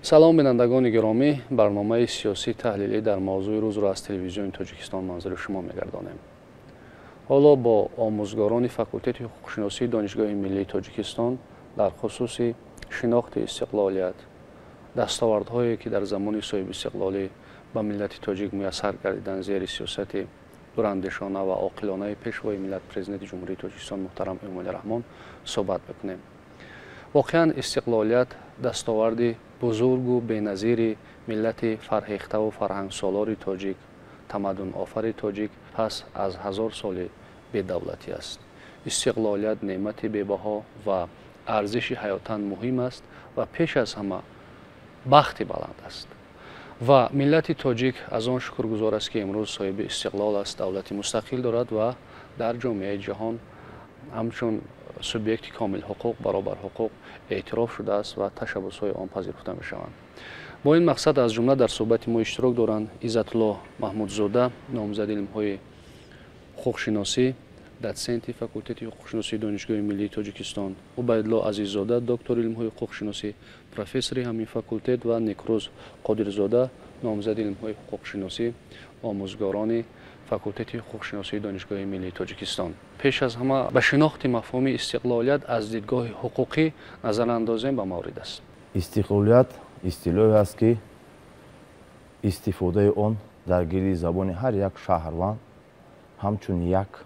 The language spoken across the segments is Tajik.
Салом, бинандагони гиромӣ. Барномаи сиёсӣ таҳлилӣ дар мавзӯи рӯзро аз телевизиони Тоҷикистон манзури шумо мегардонем. Ҳоло бо омӯзгорони факултети ҳуқуқшиносии Донишгоҳи миллии Тоҷикистон дар хусуси шинохти истиқлолият, дастовардҳое ки дар замони соҳибистиқлолӣ ба миллати тоҷик муяссар гардиданд зери сиёсати дурандешона ва оқилонаи пешвои миллат, президенти Ҷумҳурии Тоҷикистон муҳтарам Эмомалӣ Раҳмон суҳбат мекунем. Воқеан, истиқлолият дастоварди бузургу беназири миллати фарҳехтаву фарҳангсолори тоҷик, тамаддунофари тоҷик пас аз 1000 соли бедавлатӣ аст. Истиқлолият неъмати бебаҳо ва арзиши ҳаётан муҳим аст ва пеш аз ҳама бахти баланд аст. Ва миллати тоҷик аз он шукргузор аст, ки имрӯз соҳиби истиқлол аст, давлати мустақил дорад ва дар ҷомеаи ҷаҳон ҳамчун субъекти комилҳуқуқ, баробарҳуқуқ эътироф шудааст ва ташаббусҳои он пазируфта мешаванд. Бо ин мақсад аз ҷумла дар суҳбати мо иштирок доранд Иззатулло Маҳмудзода, номзади илмҳои ҳуқуқшиносӣ, дотсенти факултети ҳуқуқшиносии Донишгоҳи миллии Тоҷикистон, Убайдулло Азиззода, доктори илмҳои ҳуқуқшиносӣ, профессори ҳамин факултет ва Некрӯз Қодирзода, номзади илмҳои ҳуқуқшиносӣ, омӯзгорони факултети ҳуқуқшиносии Донишгоҳи миллии Тоҷикистон. Пеш аз ҳама ба шинохти мафҳуми истиқлолият аз дидгоҳи ҳуқуқӣ назар андозем ба маврид аст. Истиқлолият истилоҳе аст, ки истифодаи он дар гирди забони ҳар як шаҳрванд ҳамчун як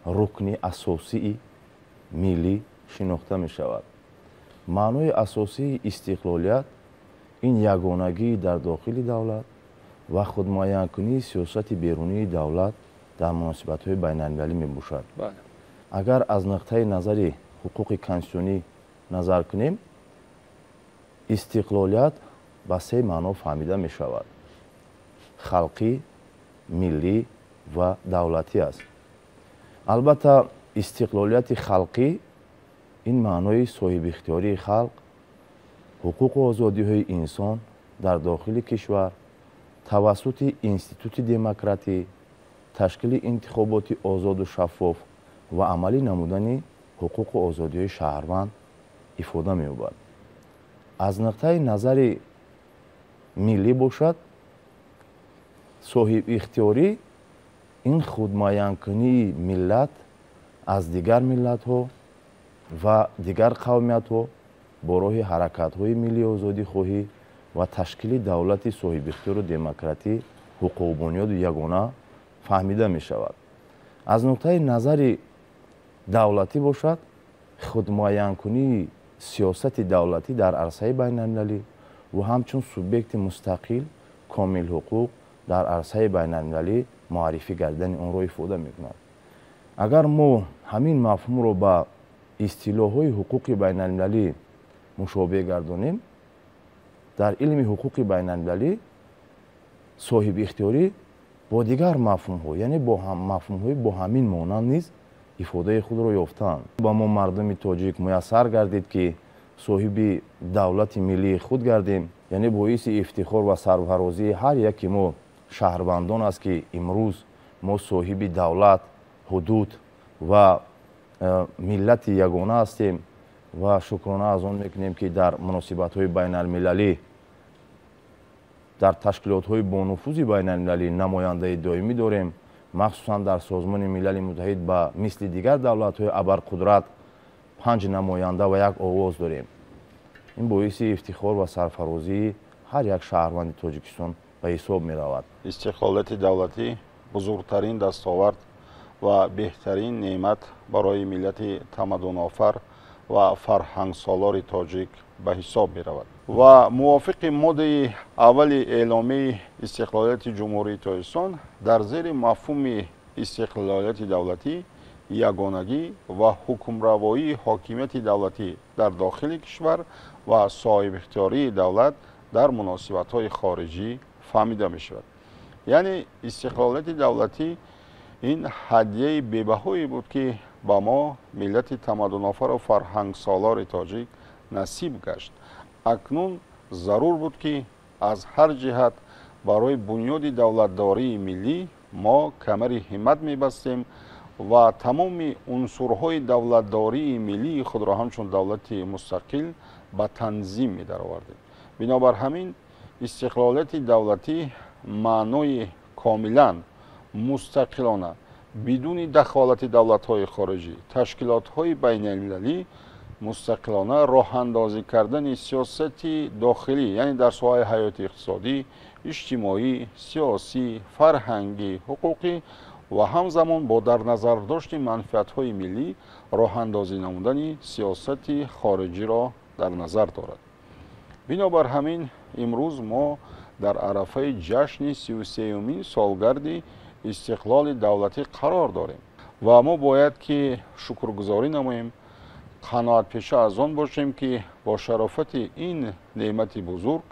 рукни асосии миллӣ шинохта мешавад. Маънои асосии истиқлолият ин ягонагии дар дохили давлат ва худмуайянкунии сиёсати берунии давлат дар муносибатҳои байналмилалӣ мебошад. Агар аз нуқтаи назари ҳуқуқи конститутсионӣ назар кунем, истиқлолият ба се маъно фаҳмида мешавад: халқӣ, миллӣ ва давлатӣ аст. Албатта, истиқлолияти халқӣ ин маънои соҳибихтиёрии халқ, ҳуқуқу озодиҳои инсон дар дохили кишвар тавассути институти демократӣ, ташкили интихоботи озоду шаффоф ва амалӣ намудани ҳуқуқу озодиҳои шаҳрванд ифода меёбад. Аз нуқтаи назари миллӣ бошад, соҳибихтиёрӣ ин худмуайянкунии миллат аз дигар миллатҳо ва дигар қавмиятҳо бо роҳи ҳаракатҳои миллии озодихоҳӣ ва ташкили давлати соҳибихтиёру демократӣ, ҳуқуқбунёду ягона фаҳмида мешавад. Аз нуқтаи назари давлатӣ бошад, худмуайянкунии сиёсати давлатӣ дар арсаи байналмилалӣ ва ҳамчун субъекти мустақил, комилҳуқуқ дар арсаи байналмилалӣ муаррифӣ гардидани онро ифода мекунад. Агар мо ҳамин мафҳумро ба истилоҳҳои ҳуқуқи байналмилалӣ мушобеҳ гардонем, дар илми ҳуқуқи байналмилалӣ соҳибихтиёрӣ бо дигар мафҳумҳо, яъне бо мафҳумҳои бо ҳамин монанд низ ифодаи худро ёфтаанд. Ба мо мардуми тоҷик муяссар гардид, ки соҳиби давлати миллии худ гардем, яъне боиси ифтихор ва сарфарозии ҳар яки мо шаҳрвандон аст, ки имрӯз мо соҳиби давлат, ҳудуд ва миллати ягона ҳастем ва шукрона аз он мекунем, ки дар муносибатҳои байналмилалӣ, дар ташкилотҳои бонуфузи байналмилалӣ намояндаи доимӣ дорем, махсусан дар Созмони Милали Муттаҳид ба мисли дигар давлатҳои абарқудрат 5 намоянда ва як овоз дорем. Ин боиси ифтихор ва сарфарозии ҳар як шаҳрванди Тоҷикистон ба ҳисоб меравад. Истиқлолияти давлатӣ бузургтарин дастовард ва беҳтарин неъмат барои миллати тамаддунофар ва фарҳангсолори тоҷик ба ҳисоб меравад ва мувофиқи моддаи аввали эъломияи истиқлолияти Ҷумҳурии Тоҷикистон дар зери мафҳуми истиқлолияти давлатӣ ягонагӣ ва ҳукмравоии ҳокимияти давлатӣ дар дохили кишвар ва соҳибихтиёрии давлат дар муносибатҳои хориҷӣ фаҳмида мешавад. Яъне истиқлолияти давлатӣ ин ҳадияи бебаҳое буд, ки ба мо миллати тамаддунофару фарҳангсолори тоҷик насиб гашт. Акнун зарур буд, ки аз ҳар ҷиҳат барои бунёди давлатдории миллӣ мо камари ҳиммат мебастем ва тамоми унсурҳои давлатдории миллии худро ҳамчун давлати мустақил ба танзим медаровардем. Бинобар ҳамин истиқлолияти давлатӣ маънои комилан мустақилона бидуни дахолати давлатҳои хориҷӣ, ташкилотҳои байналмилалӣ мустақилона роҳандозӣ кардани сиёсати дохилӣ, яъне дар соҳаи ҳаёти иқтисодӣ, иҷтимоӣ, сиёсӣ, фарҳангӣ, ҳуқуқӣ ва ҳамзамон бо дар назардошти манфиатҳои миллӣ роҳандозӣ намудани сиёсати хориҷиро дар назар дорад. Бинобар ҳамин имрӯз мо дар арафаи ҷашни 33-юмин солгарди истиқлоли давлатӣ қарор дорем ва мо бояд ки шукргузорӣ намоем, қаноатпеша аз он бошем, ки бо шарофати ин неъмати бузург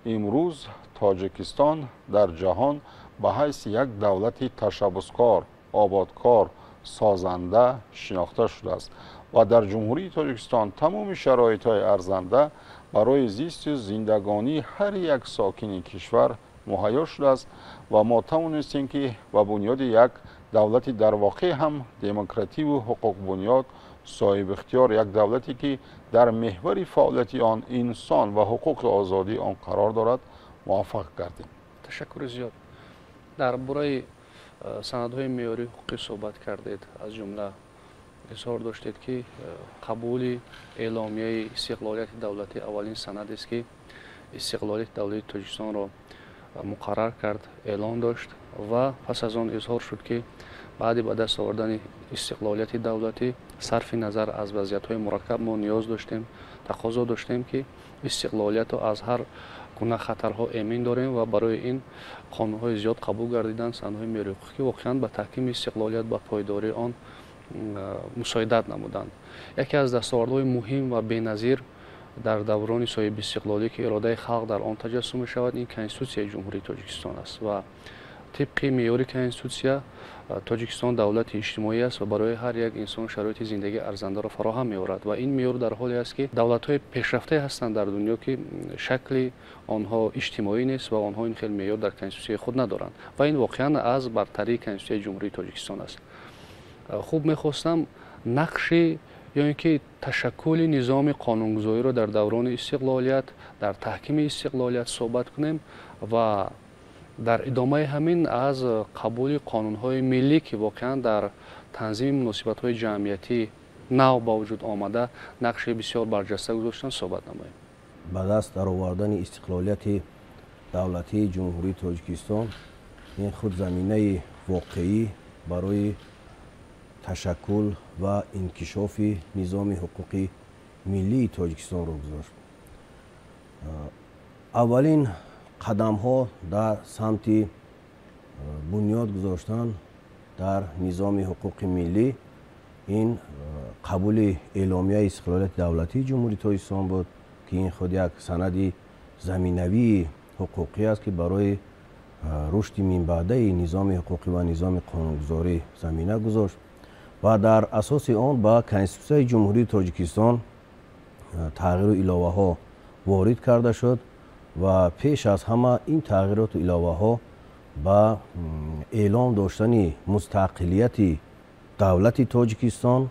имрӯз Тоҷикистон дар ҷаҳон ба ҳайси як давлати ташаббускор, ободкор, созанда шинохта шудааст ва дар Ҷумҳурии Тоҷикистон тамоми шароитҳои арзанда барои зисту зиндагонии ҳар як сокини кишвар муҳайё шудааст ва мо тавонистем, ки ба бунёди як давлати дар воқеъ ҳам демокративу ҳуқуқбунёд, соҳибихтиёр, як давлате ки дар меҳвари фаъолияти он инсон ва ҳуқуқи озодии он қарор дорад, муваффақ гардем. Ташаккури зиёд. Дар бораи санадҳои меъёрии ҳуқуқӣ суҳбат кардед, аз ҷумла изҳор доштед, ки қабули эъломияи истиқлолияти давлатӣ аввалин санадест, ки истиқлолияти давлатии Тоҷикистонро муқаррар кард, эълон дошт ва пас аз он изҳор шуд, ки баъди ба даст овардани истиқлолияти давлатӣ сарфи назар аз вазъиятҳои мураккаб мо ниёз доштем, тақозо доштем, ки истиқлолиятро аз ҳар гуна хатарҳо эмин дорем ва барои ин қонунҳои зиёд қабул гардиданд, санадҳои меъёрии ҳуқуқӣ воқеан ба таҳкими истиқлолият, ба пойдории он мусоидат намуданд. Яке аз дастовардҳои муҳим ва беназир дар даврони соҳибистиқлолӣ, ки иродаи халқ дар он таҷассум мешавад, ин Конститутсияи Ҷумҳурии Тоҷикистон аст ва тибқи меъёри Конститутсия Тоҷикистон давлати иҷтимоӣ аст ва барои ҳар як инсон шароити зиндагии арзандаро фароҳам меорад. Ва ин меъёр дар ҳоле аст, ки давлатҳои пешрафтае ҳастанд дар дунё, ки шакли онҳо иҷтимоӣ нест ва онҳо ин хел меъёр дар Конститутсияи худ надоранд ва ин воқеан аз бартарии Конститутсияи Ҷумҳурии Тоҷикистон аст. Хуб, мехостам нақши ё ин ки ташаккули низоми қонунгузориро дар даврони истиқлолият, дар таҳкими истиқлолият суҳбат кунем ва дар идомаи ҳамин аз қабули қонунҳои миллӣ, ки воқеан дар танзими муносибатҳои ҷамъиятӣ нав ба вуҷуд омада нақши бисёр барҷаста гузоштанд, суҳбат намоем. Ба даст даровардани истиқлолияти давлатии Ҷумҳурии Тоҷикистон ин худ заминаи воқеӣ барои ташаккул ва инкишофи низоми ҳуқуқи миллии Тоҷикистонро гузошт. Аввалин қадамҳо дар самти бунёд гузоштан дар низоми ҳуқуқи миллӣ ин қабули эъломияи истиқлолияти давлатии Ҷумҳурии Тоҷикистон буд, ки ин худ як санади заминавии ҳуқуқӣ аст, ки барои рушди минбаъдаи низоми ҳуқуқӣ ва низоми қонунгузорӣ замина гузошт ва дар асоси он ба Конститутсияи Ҷумҳурии Тоҷикистон тағйиру иловаҳо ворид карда шуд ва пеш аз ҳама ин тағйироту иловаҳо ба эълон доштани мустақилияти давлати Тоҷикистон,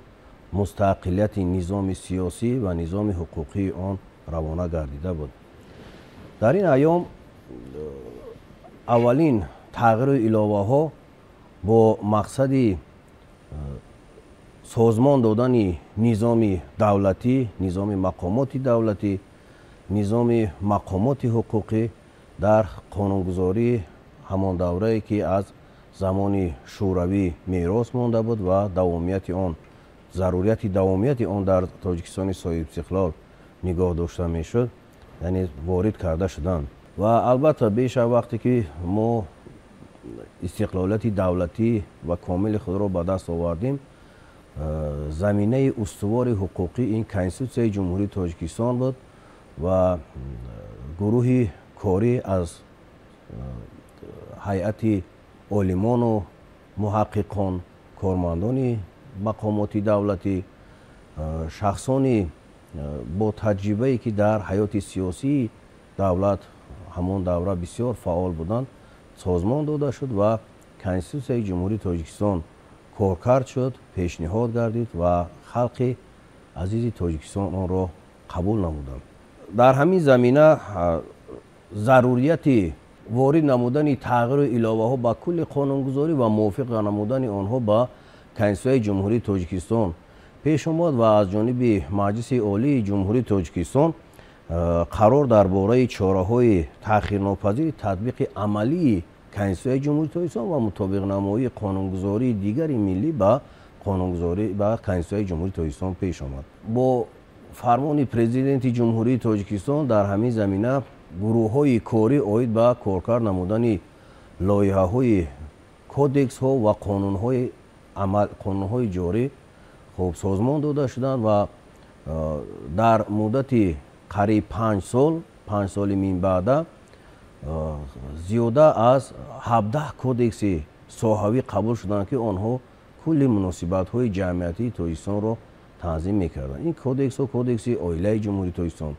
мустақилияти низоми сиёсӣ ва низоми ҳуқуқии он равона гардида буд. Дар ин айём аввалин тағйиру иловаҳо бо мақсади созмон додани низоми давлатӣ, низоми мақомоти давлатӣ, низоми мақомоти ҳуқуқӣ дар қонунгузории ҳамон даврае, ки аз замони шӯравӣ мерос монда буд ва давомияти он, зарурияти давомияти он дар Тоҷикистони соҳибистиқлол нигоҳ дошта мешуд, яъне ворид карда шуданд. Ва албатта беша вақте ки мо истиқлолияти давлатӣ ва комили худро ба даст овардем, заминаи устувори ҳуқуқӣ ин Конститутсияи Ҷумҳурии Тоҷикистон буд ва гурӯҳи корӣ аз ҳайати олимону муҳаққиқон, кормандони мақомоти давлатӣ, шахсони бо таҷрибае, ки дар ҳаёти сиёсии давлат ҳамон давра бисёр фаъол буданд, созмон дода шуд ва Конститутсияи Ҷумҳурии Тоҷикистон коркард шуд, пешниҳод гардид ва халқи азизи Тоҷикистон онро қабул намуданд. Дар ҳамин замина зарурияти ворид намудани тағйиру иловаҳо ба кулли қонунгузорӣ ва мувофиқ намудани онҳо ба Конститутсияи Ҷумҳурии Тоҷикистон пеш омад ва аз ҷониби Маҷлиси Олии Ҷумҳурии Тоҷикистон қарор дар бораи чораҳои таъхирнопазири татбиқи амалии Конститутсияи Ҷумҳурии Тоҷикистон ва мутобиқнамоии қонунгузории дигари миллӣ ба қонунгузорӣ ба Конститутсияи Ҷумҳурии Тоҷикистон пеш омад. Бо фармони Президенти Ҷумҳурии Тоҷикистон дар ҳамин замина гурӯҳҳои корӣ оид ба коркард намудани лоиҳаҳои кодексҳо ва қонунҳои ҷорӣ хуб созмон дода шуданд ва дар муддати қариб 5 сол, 5 соли минбаъда зиёда аз 17 кодекси соҳавӣ қабул шуданд, ки онҳо кулли муносибатҳои ҷамъиятии Тоҷикистонро танзим мекарданд. Ин кодексҳо кодекси оилаи Ҷумҳурии Тоҷикистон,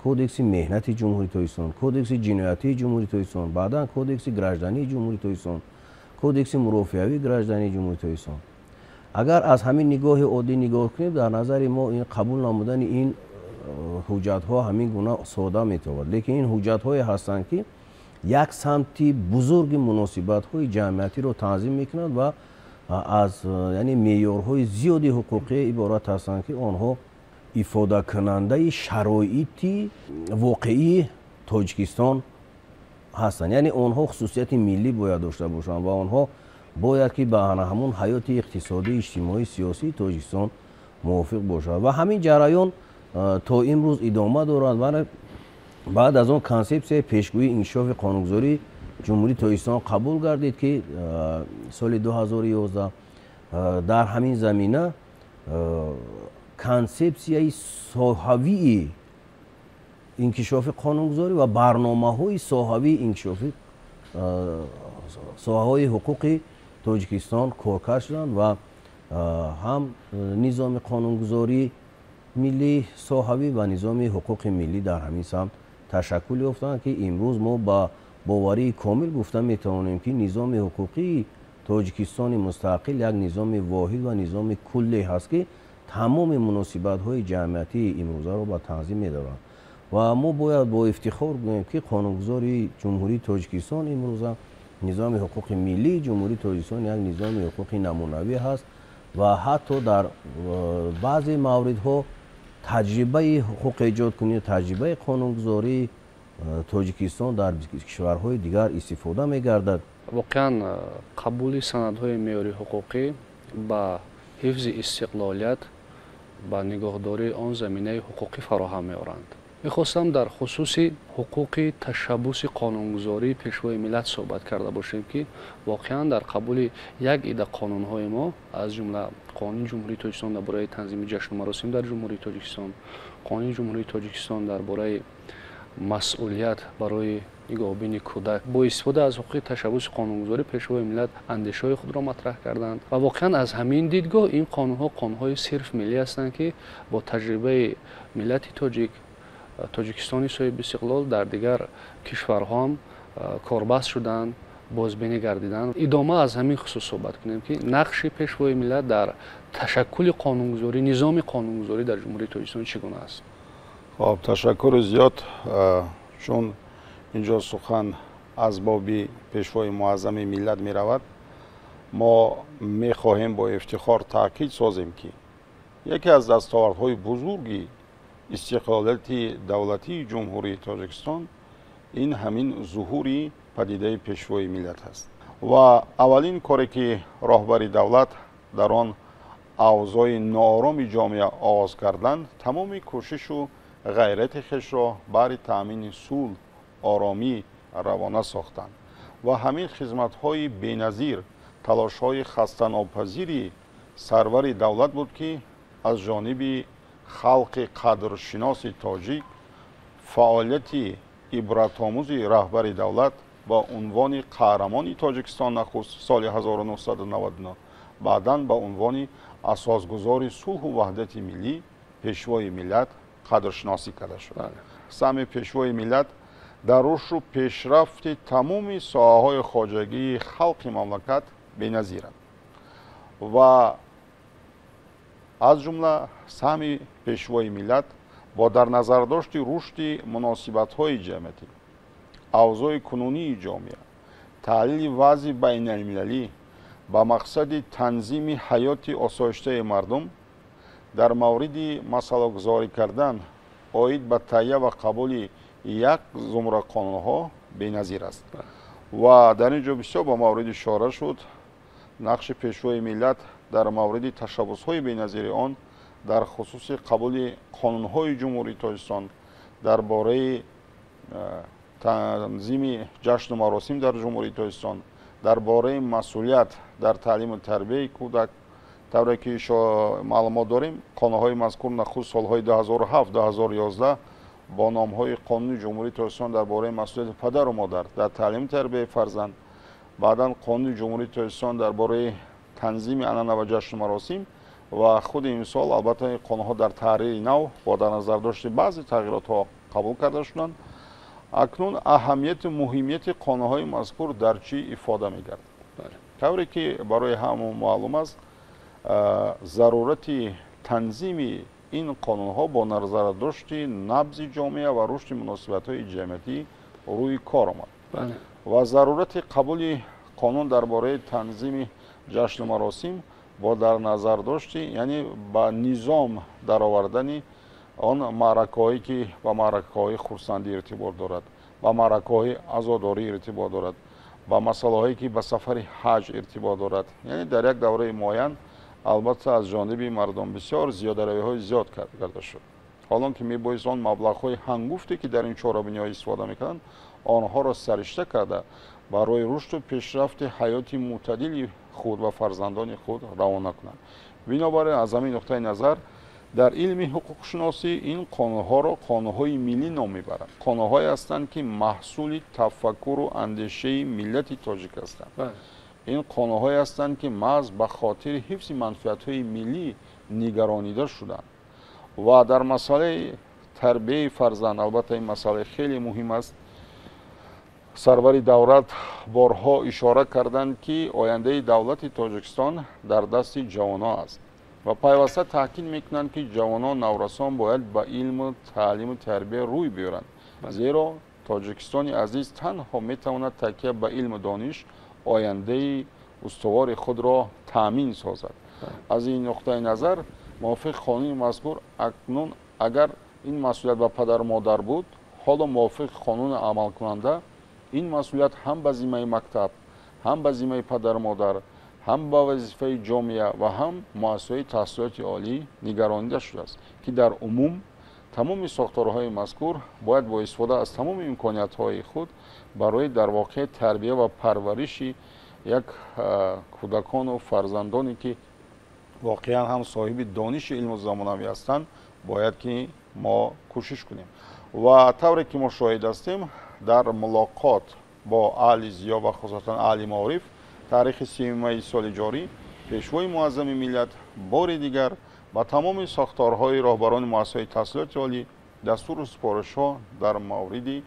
кодекси меҳнати Ҷумҳурии Тоҷикистон, кодекси ҷиноятии Ҷумҳурии Тоҷикистон, баъдан кодекси граждании Ҷумҳурии Тоҷикистон, кодекси мурофиавии граждании Ҷумҳурии Тоҷикистон. Агар аз ҳамин нигоҳи оддӣ нигоҳ кунем, дар назари мо ин қабул намудани ин ҳуҷҷатҳо ҳамин гуна сода метавонад, лекин ин ҳуҷҷатҳое ҳастанд, ки як самти бузурги муносибатҳои ҷамъиятиро танзим мекунанд ва аз яъне меъёрҳои зиёди ҳуқуқӣ иборат ҳастанд, ки онҳо ифодакунандаи шароити воқеии Тоҷикистон ҳастанд. Яъне онҳо хусусияти миллӣ бояд дошта бошанд ва онҳо бояд ки ба ҳамон ҳаёти иқтисодӣ, иҷтимоӣ, сиёсии Тоҷикистон мувофиқ бошад ва ҳамин ҷараён то имрӯз идома дорад. Ва баъд аз он консепсияи пешгӯии инкишофи қонунгузории Ҷумҳурии Тоҷикистон қабул гардид, ки соли 2011 дар ҳамин замина консепсияи соҳавии инкишофи қонунгузорӣ ва барномаҳои соҳавии инкишофи соҳаҳои ҳуқуқи Тоҷикистон коркард шуданд ва ҳам низоми қонунгузории миллӣ соҳавӣ ва низоми ҳуқуқи миллӣ дар ҳамин самт ташаккул ёфтанд, ки имрӯз мо ба боварии комил гуфта метавонем, ки низоми ҳуқуқии Тоҷикистони мустақил як низоми воҳид ва низоми кулле ҳаст, ки тамоми муносибатҳои ҷамъиятии имрӯзаро ба танзим медоранд. Ва мо бояд бо ифтихор гӯем, ки қонунгузории Ҷумҳурии Тоҷикистон имрӯза низоми ҳуқуқи миллии Ҷумҳурии Тоҷикистон як низоми ҳуқуқи намунавӣ ҳаст ва ҳатто дар баъзе мавридҳо таҷрибаи ҳуқуқ эҷодкунӣ, таҷрибаи қонунгузории Тоҷикистон дар кишварҳои дигар истифода мегардад. Воқеан қабули санадҳои меъёрии ҳуқуқӣ ба ҳифзи истиқлолият, ба нигоҳдории он заминаи ҳуқуқӣ фароҳам меоранд. Мехостам дар хусуси ҳуқуқи ташаббуси қонунгузории Пешвои миллат суҳбат карда бошем, ки воқеан дар қабули як ида қонунҳои мо, аз ҷумла Қонуни Ҷумҳурии Тоҷикистон дар бораи танзими ҷашну маросим дар Ҷумҳурии Тоҷикистон, Қонуни Ҷумҳурии Тоҷикистон дар бораи масъулият барои нигоҳубини кӯдак, бо истифода аз ҳуқуқи ташаббуси қонунгузорӣ Пешвои миллат андешаҳои худро матраҳ карданд ва воқеан аз ҳамин дидгоҳ ин қонунҳо қонунҳои сирф миллӣ ҳастанд, ки бо таҷрибаи миллати тоҷик, Тоҷикистони соҳиби истиқлол дар дигар кишварҳо ҳам корбаст шуданд, бозбинӣ гардиданд. Идома аз ҳамин хусус суҳбат кунем, ки нақши Пешвои миллат дар ташаккули қонунгузорӣ, низоми қонунгузорӣ дар Ҷумҳурии Тоҷикистон чӣ гуна аст? Хоб, ташаккури зиёд. Чун инҷо сухан аз боби Пешвои муаззами миллат меравад, мо мехоҳем бо ифтихор таъкид созем, ки яке аз дастовардҳои бузурги истиқлолияти давлатии Ҷумҳурии Тоҷикистон ин ҳамин зуҳури падидаи Пешвои миллат аст. Ва аввалин коре ки роҳбари давлат дар он авзои ноороми ҷомеа оғоз карданд, тамоми кӯшишу ғайрати хешро баҳри таъмини сулҳ, оромӣ равона сохтанд ва ҳамин хизматҳои беназир, талошҳои хастанопазири сарвари давлат буд, ки аз ҷониби халқи қадршиноси тоҷик фаъолияти ибратомӯзи раҳбари давлат ба унвони қаҳрамони Тоҷикистон нахуст соли 1999, баъдан ба унвони асосгузори сулҳу ваҳдати миллӣ Пешвои миллат қадршиносӣ карда шуд. Саҳми Пешвои миллат дар рушду пешрафти тамоми соҳаҳои хоҷагии халқи мамлакат беназиранд ва аз ҷумла саҳми Пешвои миллат Бо дар назардошти рушди муносибатҳои ҷамъиятӣ, авзои кунунии ҷомеа, таҳлили вазъи байналмилалӣ ба мақсади танзими ҳаёти осоиштаи мардум дар мавриди масъалагузорӣ кардан оид ба таҳия ва қабули як зумра қонунҳо беназир аст. Ва дар ин ҷо бисёр ба мавриди ишора шуд нақши Пешвои миллат дар мавриди ташаббусҳои беназири он дар хусуси қабули қонунҳои Ҷумҳурии Тоҷикистон дар бораи танзими ҷашну маросим дар Ҷумҳурии Тоҷикистон, дар бораи масъулият дар таълиму тарбияи кӯдак. Тавре ки маълумот дорем, қонунҳои мазкур нахуст солҳои 2007-2011 бо номҳои Қонуни Ҷумҳурии Тоҷикистон дар бораи масъулияти падару модар дар таълиму тарбияи фарзанд, баъдан Қонуни Ҷумҳурии Тоҷикистон дар бораи танзими анъана ва ҷашну маросим ва худи имсол албатта ин қонунҳо дар таҳрири нав бо дар назардошти баъзе тағйиротҳо қабул карда шуданд. Акнун аҳамияту муҳимияти қонунҳои мазкур дар чӣ ифода мегардад? Тавре ки барои ҳамон маълум аст, зарурати танзими ин қонунҳо бо назардошти набзи ҷомеа ва рушди муносибатҳои ҷамъиятӣ рӯи кор омад ва зарурати қабули қонун дар бораи танзими ҷашну маросим бо дар назардошти, яъне ба низом даровардани он маъракаҳое ки ба маъракаҳои хурсандӣ иртибот дорад, ба маъракаҳои азодорӣ иртибот дорад, ба масъалаҳое ки ба сафари ҳаҷ иртибот дорад. Яъне дар як давраи муайян албатта аз ҷониби мардум бисёр зиёдаравиҳои зиёд карда шуд. Ҳолон ки мебоист он маблағҳои ҳангуфте ки дар ин чорабиниҳо истифода мекарданд, онҳоро саришта карда барои рушду пешрафти ҳаёти мӯътадили худ ва фарзандони худ равона кунанд. Бинобар ин аз ҳамин нуқтаи назар дар илми ҳуқуқшиносӣ ин қонунҳоро қонунҳои миллӣ ном мебаранд. Қонунҳое ҳастанд ки маҳсули тафаккуру андешаи миллати тоҷик ҳастанд. Ин қонунҳое ҳастанд ки маҳз ба хотири ҳифзи манфиатҳои миллӣ нигаронида шуданд. Ва дар масъалаи тарбияи фарзанд албатта ин масъала хеле муҳим аст. Сарвари давлат борҳо ишора карданд ки ояндаи давлати Тоҷикистон дар дасти ҷавонон аст ва пайваста таъкид мекунанд ки ҷавонон, наврасон бояд ба илму таълиму тарбия рӯй биёранд, зеро Тоҷикистони азиз танҳо метавонад такя ба илму дониш ояндаи устувори худро таъмин созад. Аз ин нуқтаи назар мувофиқи қонуни мазкур акнун агар ин масъулият ба падару модар буд, ҳоло мувофиқи қонуни амалкунанда ин масъулият ҳам ба зиммаи мактаб, ҳам ба зиммаи падару модар, ҳам ба вазифаи ҷомеа ва ҳам муассисаҳои таҳсилоти олӣ нигаронида шудааст ки дар умум тамоми сохторҳои мазкур бояд бо истифода аз тамоми имкониятҳои худ барои дар воқеъ тарбия ва парвариши як кӯдакону фарзандоне ки воқеан ҳам соҳиби дониши илму замонавӣ ҳастанд, бояд ки мо кӯшиш кунем. Ва тавре ки мо шоҳид ҳастем, дар мулоқот бо аҳли зиё ва хусусан аҳли маориф таърихи 30 майи соли ҷорӣ Пешвои муаззами миллат бори дигар ба тамоми сохторҳои роҳбарони муассисаҳои таҳсилоти олӣ дастуру супоришҳо дар мавриди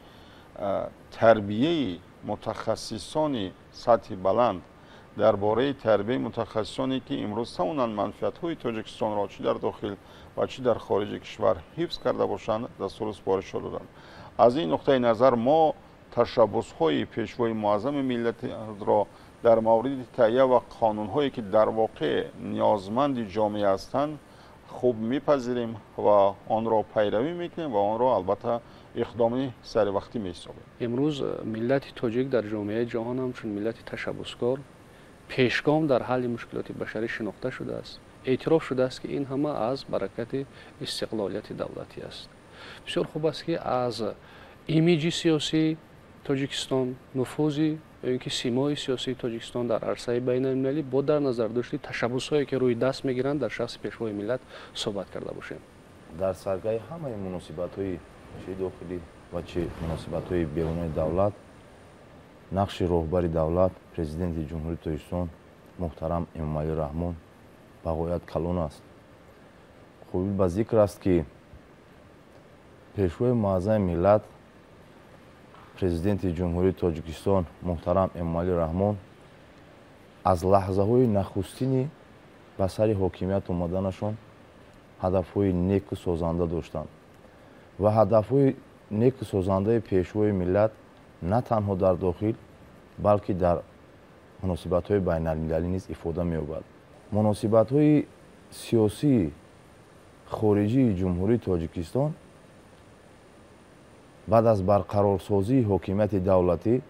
тарбияи мутахассисони сатҳи баланд, дар бораи тарбияи мутахассисоне ки имрӯз тавонанд манфиатҳои Тоҷикистонро чӣ дар дохил ва чӣ дар хориҷи кишвар ҳифз карда бошанд, дастуру супоришҳо доданд. Аз ин нуқтаи назар мо ташаббусҳои Пешвои муаззами миллатро дар мавриди таҳия ва қонунҳое ки дар воқеъ ниёзманди ҷомеа ҳастанд хуб мепазирем ва онро пайравӣ мекунем ва онро албатта иқдоми саривақтӣ меҳисобем. Имрӯз миллати тоҷик дар ҷомеаи ҷаҳон ҳамчун миллати ташаббускор, пешгом дар ҳалли мушкилоти башарӣ шинохта шудааст. Эътироф шудааст ки ин ҳама аз баракати истиқлолияти давлатӣ аст. Бисёр хуб аст ки аз имиҷи сиёсии Тоҷикистон, нуфузи ё ин ки симои сиёсии Тоҷикистон дар арсаи байналмилалӣ бо дар назардошти ташаббусҳое ки рӯи даст мегиранд дар шахси Пешвои миллат суҳбат карда бошем. Дар саргаҳи ҳамаи муносибатҳои чи дохилӣ ва чи муносибатҳои берунаи давлат нақши роҳбари давлат, Президенти Ҷумҳурии Тоҷикистон муҳтарам Эмомалӣ Раҳмон ба ғоят калон аст. Қобил ба зикр аст ки Пешвои муаззами миллат, Президенти Ҷумҳурии Тоҷикистон муҳтарам Эмомалӣ Раҳмон аз лаҳзаҳои нахустини ба сари ҳокимият омаданашон ҳадафҳои неку созанда доштанд. Ва ҳадафҳои неку созандаи Пешвои миллат на танҳо дар дохил, балки дар муносибатҳои байналмилалӣ низ ифода меёбад. Муносибатҳои сиёсии хориҷии Ҷумҳурии Тоҷикистон баъд аз барқарорсозии ҳокимияти давлатӣ,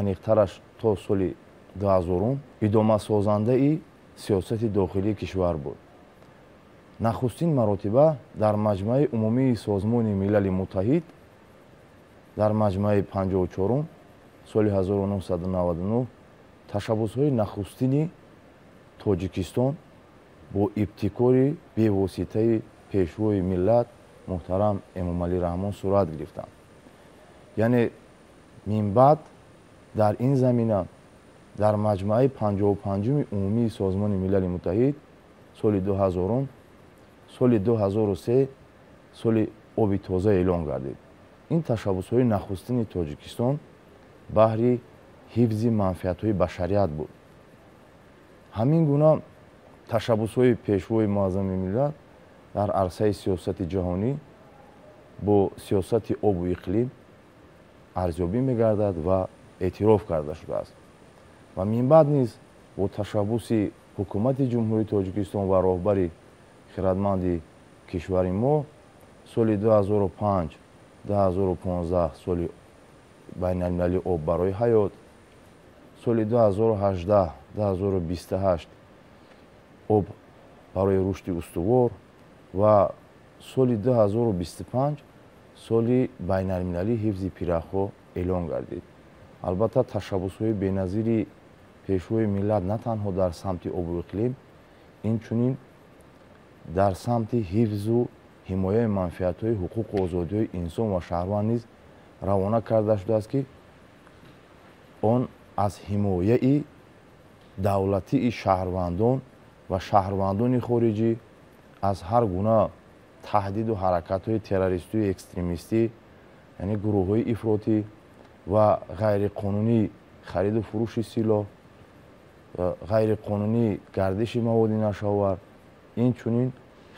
аниқтараш то соли 2000, идомасозандаи сиёсати дохилии кишвар буд. Нахустин маротиба дар Маҷмаи умумии Созмони Милали Муттаҳид дар маҷмаи 54 соли 1999 ташаббусҳои нахустини Тоҷикистон бо ибтикори бевоситаи Пешвои миллат муҳтарам Эмомалӣ Раҳмон сурат гирифтанд. Яъне минбаъд дар ин замина дар маҷмаи 55-уми умумии Созмони Милали Муттаҳид соли 2000, соли 2003 соли оби тоза эълон гардид. Ин ташаббусҳои нахустини Тоҷикистон баҳри ҳифзи манфиатҳои башарият буд. Ҳамин гуна ташаббусҳои Пешвои муаззами миллат дар арсаи сиёсати ҷаҳонӣ бо сиёсати обу иқлим арзёбӣ мегардад ва эътироф карда шудааст. Ва минбаъд низ бо ташаббуси ҳукумати Ҷумҳурии Тоҷикистон ва роҳбари хирадманди кишвари мо соли 2005 2015 соли байналмилалии об барои ҳаёт, соли 2018 2028 об барои рушди устувор ва соли 2025 соли байналмилалии ҳифзи пиряхҳо эълон гардид. Албатта, ташаббусҳои беназири Пешвои миллат на танҳо дар самти обу иқлим, инчунин дар самти ҳифзу ҳимояи манфиатҳои ҳуқуқу озодиҳои инсон ва шаҳрванд низ равона карда шудааст, ки он аз ҳимояи давлатии шаҳрвандон ва шаҳрвандони хориҷӣ аз ҳар гуна таҳдиду ҳаракатҳои террористию экстремистӣ, яъне гурӯҳҳои ифротӣ ва ғайриқонунии хариду фурӯши силоҳ, ғайриқонунии гардиши маводи нашъаовар, инчунин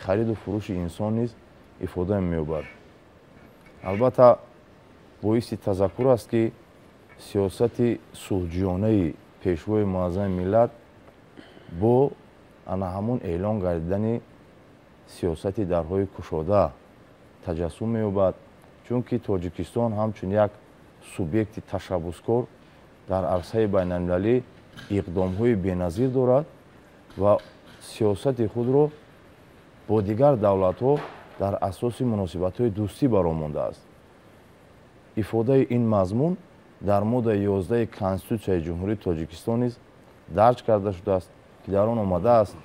хариду фурӯши инсон низ ифода меёбад. Албатта, боиси тазаккур аст, ки сиёсати сулҳҷӯёнаи Пешвои муаззами миллат бо ана ҳамун эълон гардидани сиёсати дарҳои кушода таҷассум меёбад, чунки Тоҷикистон ҳамчун як субъекти ташаббускор дар арсаи байналмилалӣ иқдомҳои беназир дорад ва сиёсати худро бо дигар давлатҳо дар асоси муносибатҳои дӯстӣ бароҳ мондааст. Ифодаи ин мазмун дар моддаи 11 Конститутсияи Ҷумҳурии Тоҷикистон низ дарҷ карда шудааст, ки дар он омадааст: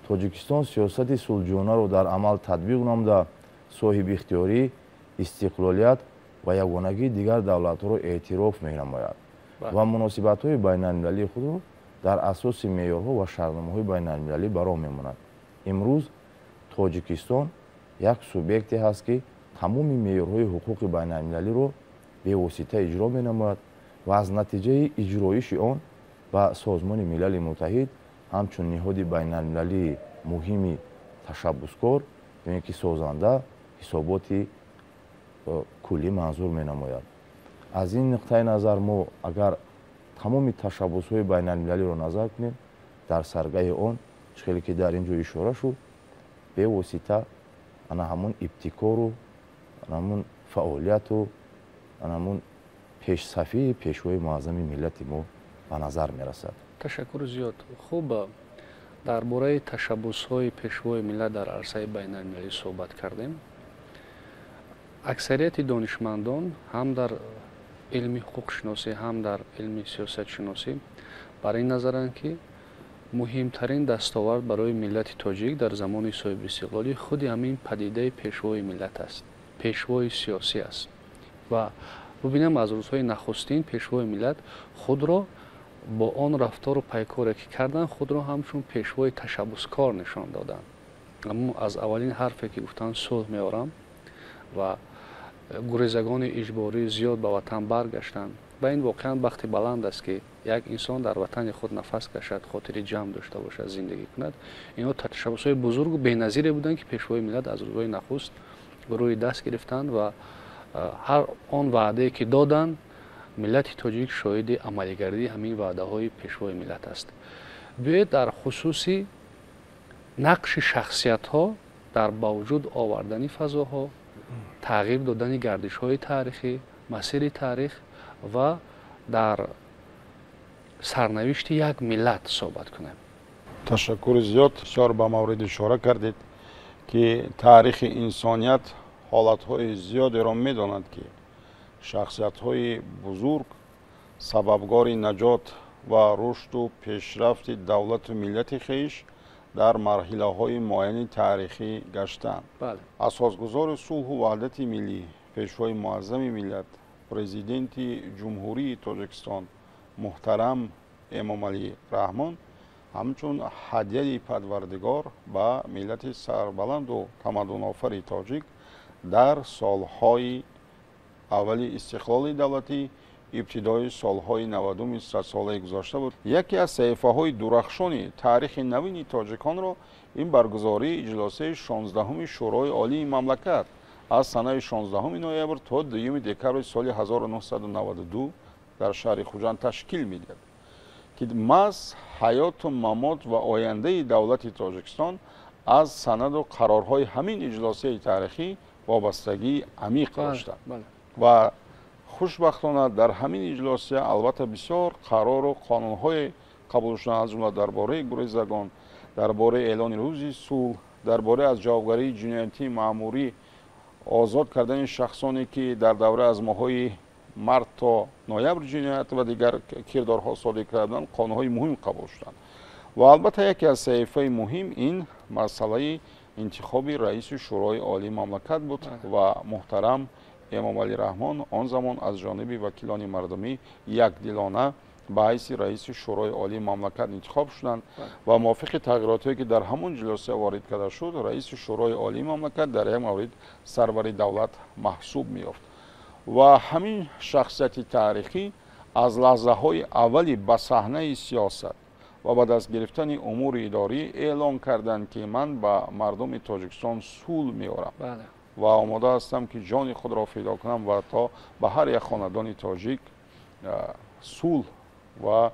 Тоҷикистон сиёсати сулҳҷӯёнаро дар амал татбиқ намуда, соҳибихтиёрӣ, истиқлолият ва ягонагии дигар давлатҳоро эътироф менамояд ва муносибатҳои байналмилалии худро дар асоси меъёрҳо ва шартномаҳои байналмилалӣ ба роҳ мемонад. Имрӯз Тоҷикистон як субъекте ҳаст, ки тамоми меъёрҳои ҳуқуқи байналмилалиро бевосита иҷро менамояд ва аз натиҷаи иҷроиши он ба Созмони Милали Муттаҳид ҳамчун ниҳоди байналмилалии муҳими ташаббускор ё ин ки созанда ҳисоботи куллӣ манзур менамояд. Аз ин нуқтаи назар мо агар тамоми ташаббусҳои байналмилалиро назар кунем, дар саргаҳи он, чӣ хеле ки дар ин ҷо ишора шуд, бевосита ана ҳамун ибтикору ана ҳамун фаъолияту ана ҳамун пешсафии Пешвои муаззами миллати мо ба назар мерасад. Ташаккури зиёд. Хуб, дар бораи ташаббусҳои Пешвои миллат дар арсаи байналмилалӣ суҳбат кардем. Аксарияти донишмандон ҳам дар илми ҳуқуқшиносӣ, ҳам дар илми сиёсатшиносӣ бар ин назаранд, ки муҳимтарин дастовард барои миллати тоҷик дар замони соҳибистиқлолӣ худи ҳамин падидаи Пешвои миллат аст, пешвои сиёсӣ аст. Ва бубинам, аз рӯзҳои нахустин Пешвои миллат худро бо он рафтору пайкоре ки карданд, худро ҳамчун пешвои ташаббускор нишон доданд. Аммо аз аввалин ҳарфе ки гуфтанд, сулҳ меорам, ва гурезагони иҷборӣ зиёд ба ватан баргаштанд. Ва ин воқеан бахти баланд аст, ки як инсон дар ватани худ нафас кашад, хотири ҷамъ дошта бошад, зиндагӣ кунад. Инҳо ташаббусҳои бузургу беназире буданд, ки Пешвои миллат аз рӯзҳои нахуст рӯи даст гирифтанд ва ҳар он ваъдае ки доданд, миллати тоҷик шоҳиди амалигардии ҳамин ваъдаҳои пешвои миллат аст. Биёед дар хусуси нақши шахсиятҳо дар ба вуҷуд овардани фазоҳо, тағйир додани гардишҳои таърихӣ, масири таърих ва дар сарнавишти як миллат суҳбат кунем. Ташаккури зиёд. Бисёр ба маврид ишора кардед, ки таърихи инсоният ҳолатҳои зиёдеро медонад, ки шахсиятҳои бузург сабабгори наҷот ва рушду пешрафти давлату миллати хеш дар марҳилаҳои муайяни таърихӣ гаштанд. Асосгузори сулҳу ваҳдати миллӣ, пешвои муаззами миллат, президенти Ҷумҳурии Тоҷикистон муҳтарам Эмомалӣ Раҳмон ҳамчун ҳадияи Парвардигор ба миллати сарбаланду тамаддунофари тоҷик дар солҳои аввали истиқлоли давлатӣ, ибтидои солҳои 90-уми садсолаи гузашта буд. Яке аз саҳифаҳои дурахшони таърихи навини тоҷиконро ин баргузории иҷлосияи 16-уми Шӯрои Олии мамлакат аз санаи 16 ноябр то 2 декабри соли 1992 дар шаҳри Хуҷанд ташкил медиҳад, ки маҳз ҳаёту мамот ва ояндаи давлати Тоҷикистон аз санаду қарорҳои ҳамин иҷлосияи таърихӣ вобастагии амиқ доштанд. Ва хушбахтона дар ҳамин иҷлосия албатта бисёр қарору қонунҳое қабул шуданд, аз ҷумла дар бораи гурезагон, дар бораи эълони рӯзи сулҳ, дар бораи аз ҷавобгарии ҷиноятии маъмурӣ озод кардани шахсоне, ки дар давра аз моҳҳои март то ноябр ҷиноят ва дигар кирдорҳо содир карданд, қонунҳои муҳим қабул шуданд. Ва албатта яке аз саҳифаи муҳим ин масъалаи интихоби раиси Шӯрои Олии мамлакат буд ва муҳтарам Эмомалӣ Раҳмон он замон аз ҷониби вакилони мардумӣ якдилона ба ҳайси раиси Шӯрои Олии мамлакат интихоб шуданд ва мувофиқи тағйиротҳое, ки дар ҳамон ҷилосия ворид карда шуд, раиси Шӯрои Олии мамлакат дар як маврид сарвари давлат маҳсуб меёфт. Ва ҳамин шахсияти таърихӣ аз лаҳзаҳои аввали ба саҳнаи сиёсат ва ба даст гирифтани умури идорӣ эълон карданд, ки ман ба мардуми Тоҷикистон сулҳ меорам ва омода ҳастам, ки ҷони худро фидо кунам ва то ба ҳар як хонадони тоҷик сулҳ ва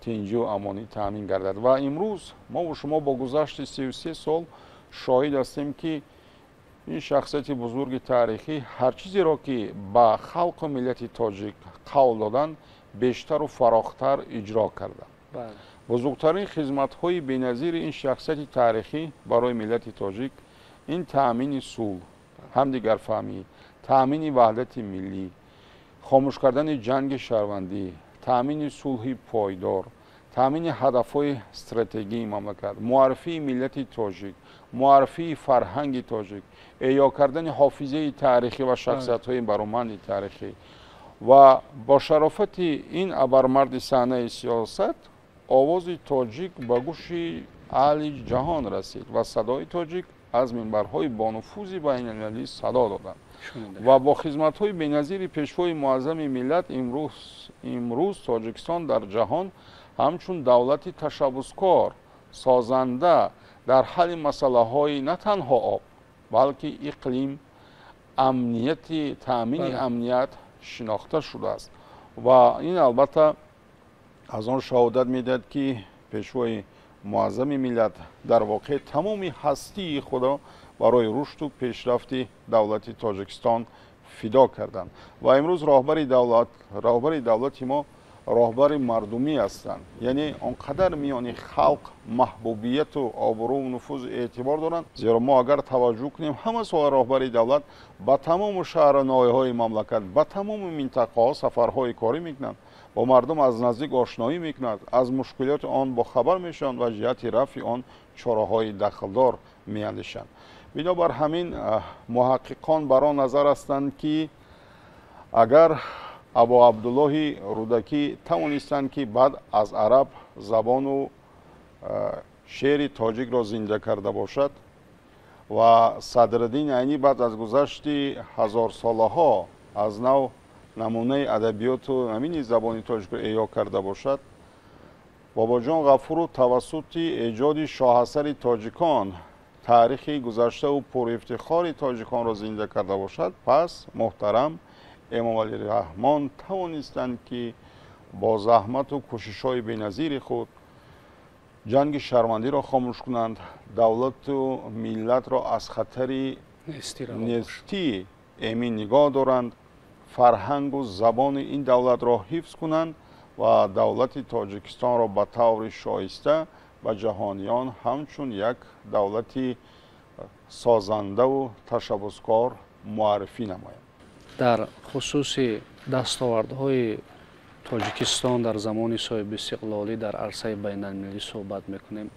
тинҷию амонӣ таъмин гардад. Ва имрӯз мову шумо бо гузашти 33 сол шоҳид ҳастем, ки ин шахсияти бузурги таърихӣ ҳар чизеро, ки ба халқу миллати тоҷик қавл доданд, бештару фарохтар иҷро карданд. Бузургтарин хизматҳои беназири ин шахсияти таърихӣ барои миллати тоҷик ин таъмини сулҳ, ҳамдигарфаҳмӣ, таъмини ваҳдати миллӣ, хомӯш кардани ҷанги шаҳрвандӣ, таъмини сулҳи пойдор, таъмини ҳадафҳои стратегии мамлакат, муаррифии миллати тоҷик, муаррифии фарҳанги тоҷик, эҳё кардани ҳофизаи таърихӣ ва шахсиятҳои бароманди таърихӣ ва бо шарофати ин абармарди саҳнаи сиёсат овози тоҷик ба гӯши аҳли ҷаҳон расид ва садои тоҷик аз минбарҳои бонуфузи байналмилалӣ садо доданд. Ва бо хизматҳои беназири пешвои муаззами миллат имрӯз Тоҷикистон дар ҷаҳон ҳамчун давлати ташаббускор, созанда дар ҳалли масъалаҳои на танҳо об, балки иқлим, амнияти, таъмини амният шинохта шудааст. Ва ин албатта аз он шаҳодат медиҳад, ки пешвои муаззами миллат дар воқеъ тамоми ҳастии худро барои рушду пешрафти давлати Тоҷикистон фидо карданд. Ва имрӯз роҳбари давлати мо роҳбари мардумӣ ҳастанд, яъне он қадар миёни халқ маҳбубияту обрӯву нуфузу эътибор доранд, зеро мо агар таваҷҷӯҳ кунем, ҳама сола роҳбари давлат ба тамому шаҳру ноҳияҳои мамлакат, ба тамоми минтақаҳо сафарҳои корӣ мекунанд, бо мардум аз наздик ошноӣ мекунанд, аз мушкилоти он бохабар мешаванд ва ҷиҳати рафъи он чораҳои дахлдор меандешанд. Бинобар ҳамин муҳаққиқон бар он назар ҳастанд, ки агар Абу Абдуллоҳи Рӯдакӣ тавонистанд, ки баъд аз араб забону шеъри тоҷикро зинда карда бошад ва Садриддин Айнӣ баъд аз гузашти ҳазорсолаҳо аз нав намунаи адабиёту ҳамини забони тоҷикро эҳё карда бошад, Бобоҷон Ғафуров тавассути эҷоди шоҳасари тоҷикон Таърихи гузаштаву пурифтихори тоҷиконро зинда карда бошад, пас муҳтарам Эмомалӣ Раҳмон тавонистанд, ки бо заҳмату кӯшишҳои беназири худ ҷанги шаҳрвандиро хомӯш кунанд, давлату миллатро аз хатари нестӣ эмин нигоҳ доранд, фарҳангу забони ин давлатро ҳифз кунанд ва давлати Тоҷикистонро ба таври шоиста ба ҷаҳониён ҳамчун як давлати созандаву ташаббускор муаррифӣ намоянд. Дар хусуси дастовардҳои Тоҷикистон дар замони соҳибистиқлолӣ дар арсаи байналмилалӣ суҳбат мекунем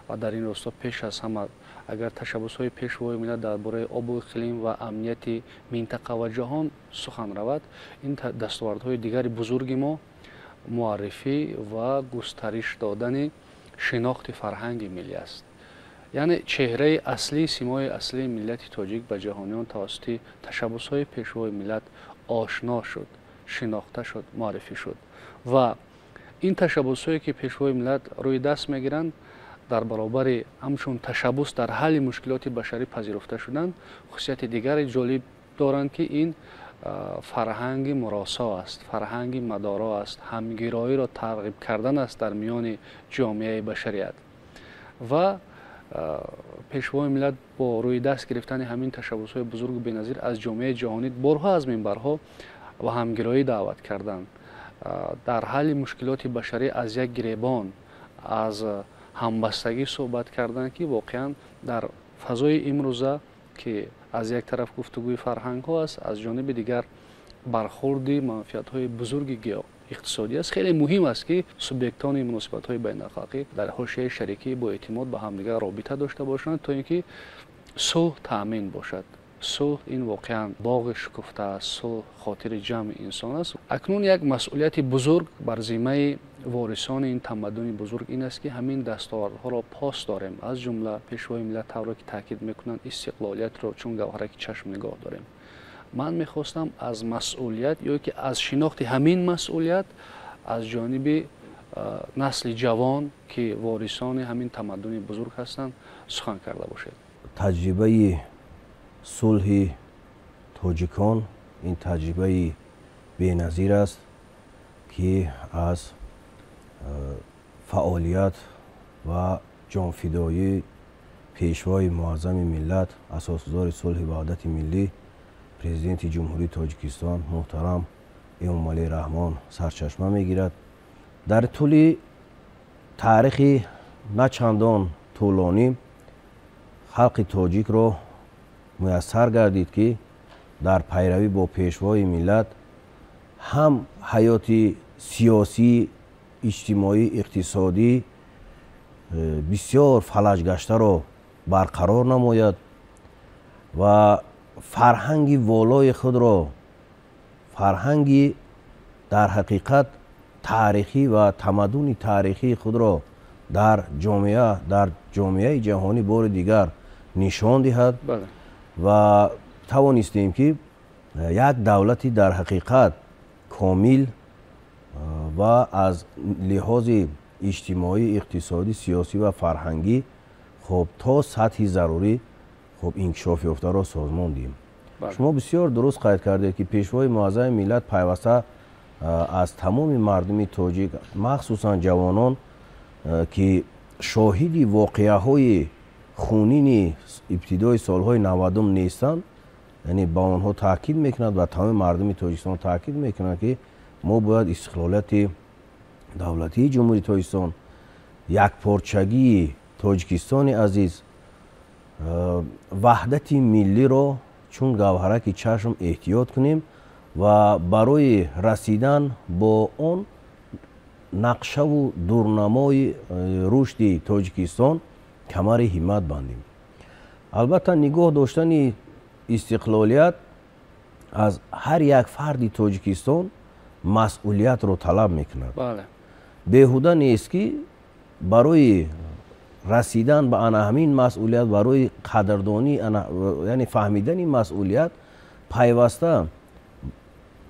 ва дар ин росто пеш аз ҳама агар ташаббусҳои пешвои миллат дар бораи обу иқлим ва амнияти минтақа ва ҷаҳон сухан равад, ин дастовардҳои дигари бузурги мо муаррифӣ ва густариш додани шинохти фарҳанги миллӣ аст. Яъне чеҳраи аслӣ, симои аслии миллати тоҷик ба ҷаҳониён тавассути ташаббусҳои пешвои миллат ошно шуд, шинохта шуд, муаррифӣ шуд. Ва ин ташаббусҳое ки пешвои миллат рӯи даст мегиранд, дар баробари ҳамчун ташаббус дар ҳалли мушкилоти башарӣ пазируфта шуданд, хусусияти дигари ҷолиб доранд, ки ин фарҳанги муросо аст, фарҳанги мадоро аст, ҳамгироиро тарғиб кардан аст дар миёни ҷомеаи башарият. Ва пешвои миллат бо рӯи даст гирифтани ҳамин ташаббусҳои бузургу беназир аз ҷомеаи ҷаҳонӣ борҳо аз минбарҳо ва ҳамгироӣ даъват карданд, дар ҳалли мушкилоти башарӣ аз як гиребон, аз ҳамбастагӣ суҳбат карданд, ки воқеан дар фазои имрӯза, ки аз як тараф гуфтугӯи фарҳангҳо аст, аз ҷониби дигар бархурди манфиатҳои бузурги геоиқтисодӣ аст, хеле муҳим аст, ки субъектони муносибатҳои байналхалқӣ дар ҳошияи шарикӣ бо эътимод ба ҳамдигар робита дошта бошанд, то ин ки сулҳ таъмин бошад. Сулҳ ин воқеан боғи шукуфта аст, сулҳ хотири ҷамъи инсон аст. Акнун як масъулияти бузург бар зиммаи ворисони ин тамаддуни бузург ин аст, ки ҳамин дастовардҳоро пос дорем. Аз ҷумла пешвои миллат тавре ки таъкид мекунанд, истиқлолиятро чун гавҳараки чашм нигоҳ дорем. Ман мехостам аз масъулият ё ки аз шинохти ҳамин масъулият аз ҷониби насли ҷавон, ки ворисони ҳамин тамаддуни бузург ҳастанд, сухан карда бошед. Таҷрибаи сулҳи тоҷикон ин таҷрибаи беназир аст, ки аз фаъолият ва ҷонфидоии пешвои муаззами миллат, асосгузори сулҳи ваҳдати миллӣ, президенти Ҷумҳурии Тоҷикистон муҳтарам Эмомалӣ Раҳмон сарчашма мегирад. Дар тӯли таърихи на чандон тӯлонӣ халқи тоҷикро муяссар гардид, ки дар пайравӣ бо пешвои миллат ҳам ҳаёти сиёсӣ, иҷтимоӣ, иқтисодӣ бисёр фалаҷгаштаро барқарор намояд ва фарҳанги волои худро, фарҳанги дар ҳақиқат таърихӣ ва тамаддуни таърихии худро дар ҷомеаи ҷаҳонӣ бори дигар нишон диҳад. Ва тавонистем, ки як давлати дар ҳақиқат комил ва аз лиҳози иҷтимоӣ, иқтисодӣ, сиёсӣ ва фарҳангӣ хоб то сатҳи зарурӣ хоб инкишоф ёфтаро созмон диҳем. Шумо бисёр дуруст қайд кардед, ки пешвои муаззами миллат пайваста аз тамоми мардуми тоҷик, махсусан ҷавонон, ки шоҳиди воқеаҳои хунини ибтидои солҳои 90 нестанд, яъне ба онҳо таъкид мекунад ва тамоми мардуми Тоҷикистон таъкид мекунад, ки мо бояд истиқлолияти давлатии Ҷумҳурии Тоҷикистон, якпорчагии Тоҷикистони азиз, ваҳдати миллиро чун гавҳараки чашм эҳтиёт кунем ва барои расидан бо он нақшаву дурнамои рушди Тоҷикистон камари ҳиммат бандем. Албатта, нигоҳ доштани истиқлолият аз ҳар як фарди Тоҷикистон масъулиятро талаб мекунад. Беҳуда нест, ки барои расидан ба ана ҳамин масъулият, барои қадрдонӣ, яъне фаҳмидани масъулият, пайваста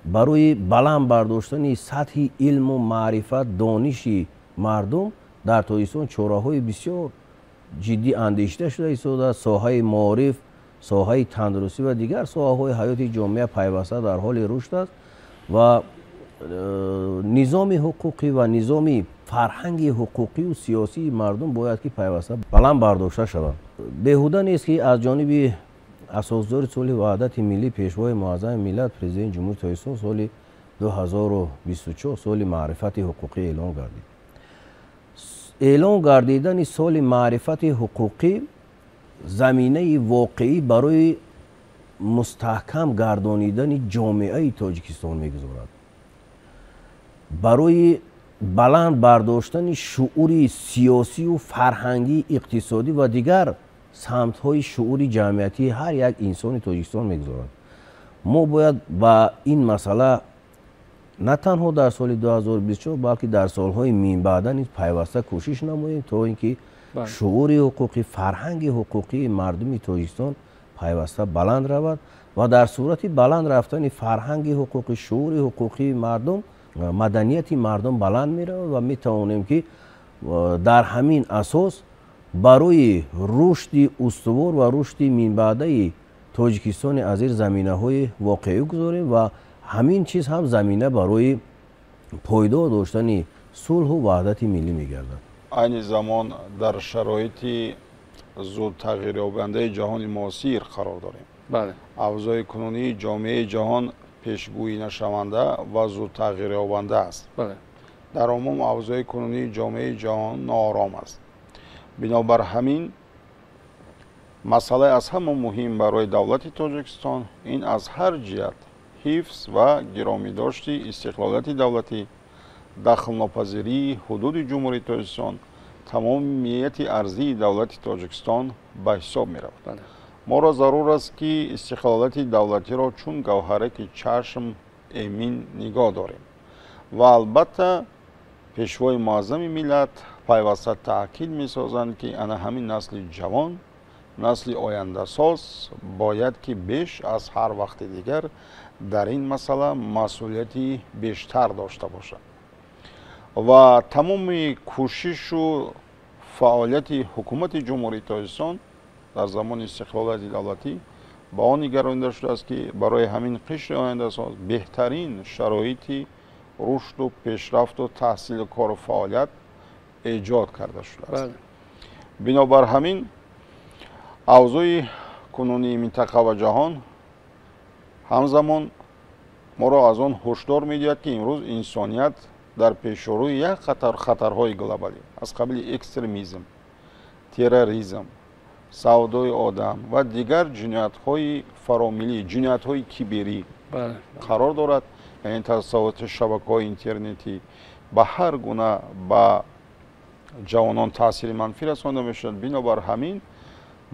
барои баланд бардоштани сатҳи илму маърифат, дониши мардум дар Тоҷикистон чораҳои бисёр ҷиддӣ андешида шуда истодааст. Соҳаи маориф, соҳаи тандурустӣ ва дигар соҳаҳои ҳаёти ҷомеа пайваста дар ҳоли рушд аст ва низоми ҳуқуқӣ ва низоми фарҳанги ҳуқуқию сиёсии мардум бояд ки пайваста баланд бардошта шавад. Беҳуда нест, ки аз ҷониби асосгузори сулҳи ваҳдати миллӣ, Пешвои муаззами миллат, Президенти Ҷумҳурии Тоҷикистон соли 2024 соли маърифати ҳуқуқӣ эълон гардид. Эълон гардидани соли маърифати ҳуқуқӣ заминаи воқеӣ барои мустаҳкам гардонидани ҷомеаи Тоҷикистон мегузорад, барои баланд бардоштани шуури сиёсию фарҳангӣ, иқтисодӣ ва дигар самтҳои шуури ҷамъиятии ҳар як инсони Тоҷикистон мегузорад. Мо бояд ба ин масъала на танҳо дар соли 2024, балки дар солҳои минбаъда низ пайваста кӯшиш намоем, то ин ки шуури ҳуқуқӣ, фарҳанги ҳуқуқии мардуми Тоҷикистон пайваста баланд равад ва дар сурати баланд рафтани фарҳанги ҳуқуқӣ, шуури ҳуқуқии мардум, маданияти мардум баланд меравад ва метавонем, ки дар ҳамин асос барои рушди устувор ва рушди минбаъдаи Тоҷикистони азиз заминаҳои воқеӣ гузорем ва ҳамин чиз ҳам замина барои пойдор доштани сулҳу ваҳдати миллӣ мегардад. Айни замон дар шароити зудтағйирёбандаи ҷаҳони муосир қарор дорем. Авзои кунунии ҷомеаи ҷаҳон пешгӯӣ нашаванда ва зудтағйирёбанда аст. Дар умум авзои кунунии ҷомеаи ҷаҳон ноором аст. Бинобар ҳамин масъалаи аз ҳама муҳим барои давлати Тоҷикистон ин аз ҳар ҷиҳат ҳифз ва гиромидошти истиқлолияти давлатӣ, дахлнопазирии ҳудуди Ҷумҳурии Тоҷикистон, тамомияти арзии давлати Тоҷикистон ба ҳисоб меравад. Моро зарур аст, ки истиқлолияти давлатиро чун гавҳараки чашм эмин нигоҳ дорем ва албатта Пешвои муаззами миллат пайваста таъкид месозанд, ки ана ҳамин насли ҷавон, насли ояндасоз бояд ки беш аз ҳар вақти дигар дар ин масъала масъулияти бештар дошта бошад ва тамоми кӯшишу фаъолияти ҳукумати Ҷумҳурии Тоҷикистон дар замони истиқлолияти давлатӣ ба он нигаронида шудааст, ки барои ҳамин қишри ояндасоз беҳтарин шароити рушду пешрафту таҳсилу кору фаъолият эҷод карда шудааст. Бинобар ҳамин авзои кунунии минтақа ва ҷаҳон ҳамзамон моро аз он ҳушдор медиҳад, ки имрӯз инсоният дар пешрӯи як хатарҳои глобалӣ аз қабили экстремизм, терроризм, савдои одам ва дигар ҷиноятҳои фаромиллӣ, ҷиноятҳои киберӣ қарор дорад. Яъне тавассути шабакаҳои интернетӣ ба ҳар гуна ба ҷавонон таъсири манфӣ расонда мешавад. Бинобар ҳамин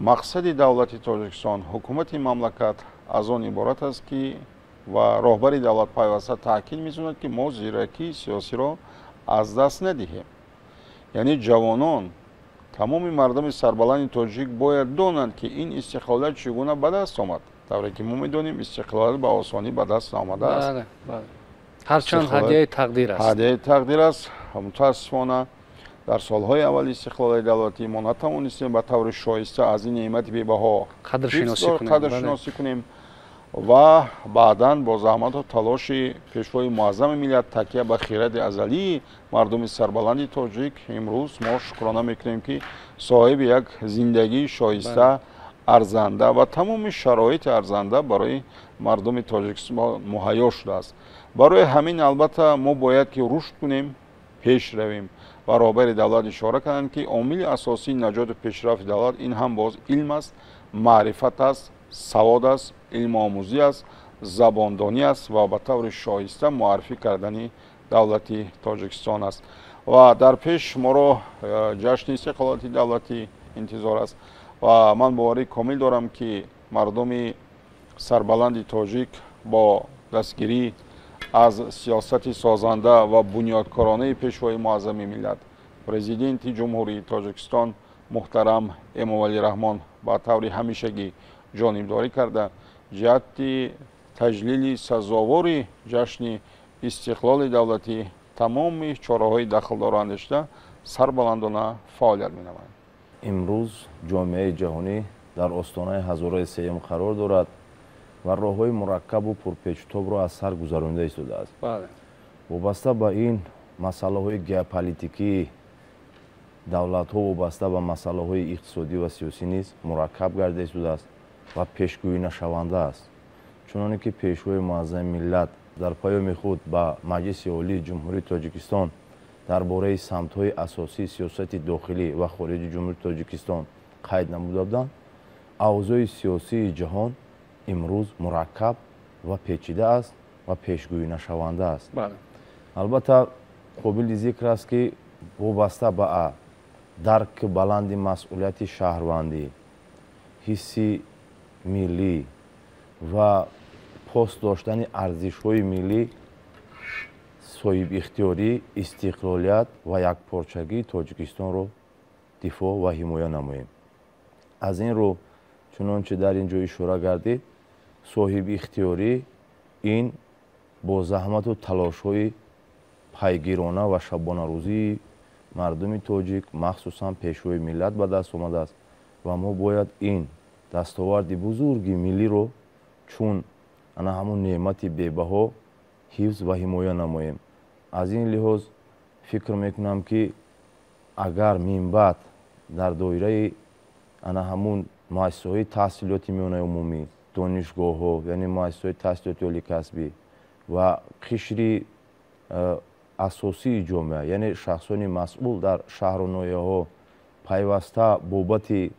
мақсади давлати Тоҷикистон, ҳукумати мамлакат аз он иборат аст, ки ва роҳбари давлат пайваста таъкид мекунад, ки мо зиракии сиёсиро аз даст надиҳем. Яъне ҷавонон, тамоми мардуми сарбаланди тоҷик бояд донанд, ки ин истиқлолият чӣ гуна ба даст омад. Тавре ки мо медонем, истиқлолият ба осонӣ ба даст наомадааст. Ҳарчанд ҳадияи тақдир аст. Ҳадияи тақдир аст. Мутаассифона дар солҳои аввали истиқлолияти давлатӣ мо натавонистем ба таври шоиста аз ин неъмати бебаҳо қадршиносӣ кунем ва баъдан бо заҳмату талоши Пешвои муаззами миллат, такя ба хиради азалии мардуми сарбаланди тоҷик, имрӯз мо шукрона мекунем, ки соҳиби як зиндагии шоиста, арзанда ва тамоми шароити арзанда барои мардуми Тоҷикистон муҳайё шудааст. Барои ҳамин албатта мо бояд ки рушд кунем, пеш равем ва роҳбари давлат ишора карданд, ки омили асосии наҷоту пешрафти давлат ин ҳам боз илм аст, маърифат аст, савод аст, илмомӯзӣ аст, забондонӣ аст ва ба таври шоиста муаррифӣ кардани давлати Тоҷикистон аст. Ва дар пеш моро ҷашни истиқлолияти давлатӣ интизор аст ва ман боварии комил дорам, ки мардуми сарбаланди тоҷик бо дастгирӣ аз сиёсати созанда ва бунёдкоронаи Пешвои муаззами миллат, Президенти Ҷумҳурии Тоҷикистон муҳтарам Эмомалӣ Раҳмон ба таври ҳамешагӣ ҷонибдорӣ карда, ҷиҳати таҷлили сазовори ҷашни истиқлоли давлатӣ тамоми чораҳои дахлдорро андешида сарбаландона фаъолият менамоянд. Имрӯз ҷомеаи ҷаҳонӣ дар остонаи ҳазораи сеюм қарор дорад ва роҳҳои мураккабу пурпечутобро аз сар гузаронида истодааст. Вобаста ба ин масъалаҳои геополитикии давлатҳо, вобаста ба масъалаҳои иқтисодӣ ва сиёсӣ низ мураккаб гардида истодааст ва пешгӯӣ нашаванда аст. Чуноне ки Пешвои муаззами миллат дар паёми худ ба Маҷлиси Олии Ҷумҳурии Тоҷикистон дар бораи самтҳои асосии сиёсати дохилӣ ва хориҷи Ҷумҳурии Тоҷикистон қайд намуда буданд, авзои сиёсии ҷаҳон имрӯз мураккаб ва печида аст ва пешгӯӣ нашаванда аст. Албатта, қобили зикр аст, ки вобаста ба дарки баланди масъулияти шаҳрвандӣ, ҳисси миллӣ ва пос доштани арзишҳои миллӣ, соҳибихтиёрӣ, истиқлолият ва якпорчагии Тоҷикистонро дифоъ ва ҳимоя намоем. Аз ин рӯ, чунончи дар ин ҷо ишора гардид, соҳибихтиёрӣ ин бо заҳмату талошҳои пайгирона ва шабонарӯзии мардуми тоҷик, махсусан Пешвои миллат, ба даст омадааст ва мо бояд ин дастоварди бузурги миллиро чун ана ҳамун неъмати бебаҳо ҳифз ва ҳимоя намоем. Аз ин лиҳоз фикр мекунам, ки агар минбаъд дар доираи ана ҳамун муассисаҳои таҳсилоти миёнаи умумӣ, донишгоҳҳо, яъне муассисаҳои таҳсилоти олии касбӣ ва қишри асосии ҷомеа, яъне шахсони масъул дар шаҳру ноҳияҳо, пайваста бобати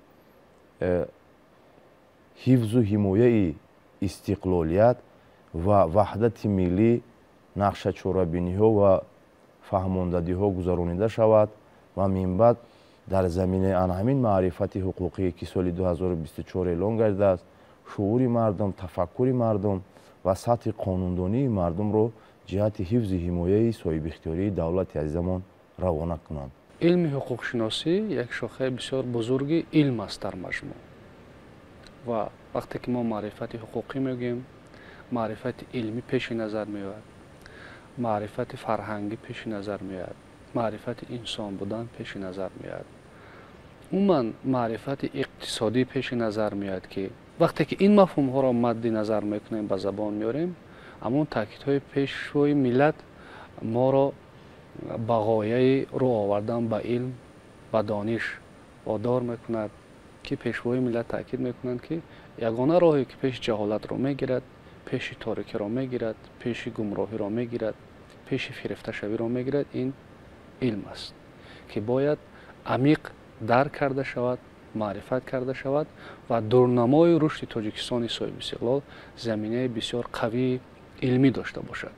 ҳифзу ҳимояи истиқлолият ва ваҳдати миллӣ нақшачорабиниҳо ва фаҳмондадиҳо гузаронида шавад ва минбаъд дар заминаи ана ҳамин маърифати ҳуқуқӣ, ки соли 2024 эълон гардидааст, шуури мардум, тафаккури мардум ва сатҳи қонундонии мардумро ҷиҳати ҳифзи ҳимояи соҳибихтиёрии давлати азизамон равона кунанд. Илми ҳуқуқшиносӣ як шохаи бисёр бузурги илм аст дар маҷмӯъ. Ва вақте ки мо маърифати ҳуқуқӣ мегӯем, маърифати илмӣ пеши назар меояд, маърифати фарҳангӣ пеши назар меояд, маърифати инсон будан пеши назар меояд, умуман маърифати иқтисодӣ пеши назар меояд, ки вақте ки ин мафҳумҳоро мадди назар мекунем, ба забон меорем, ҳамон таъкидҳои Пешвои миллат моро ба ғояи рӯ овардан ба илм, ба дониш водор мекунад, ки Пешвои миллат таъкид мекунанд, ки ягона роҳе ки пеши ҷаҳолатро мегирад, пеши торикиро мегирад, пеши гумроҳиро мегирад, пеши фирефташавиро мегирад, ин илм аст, ки бояд амиқ дарк карда шавад, маърифат карда шавад ва дурнамои рушди Тоҷикистони соҳибистиқлол заминаи бисёр қавии илмӣ дошта бошад.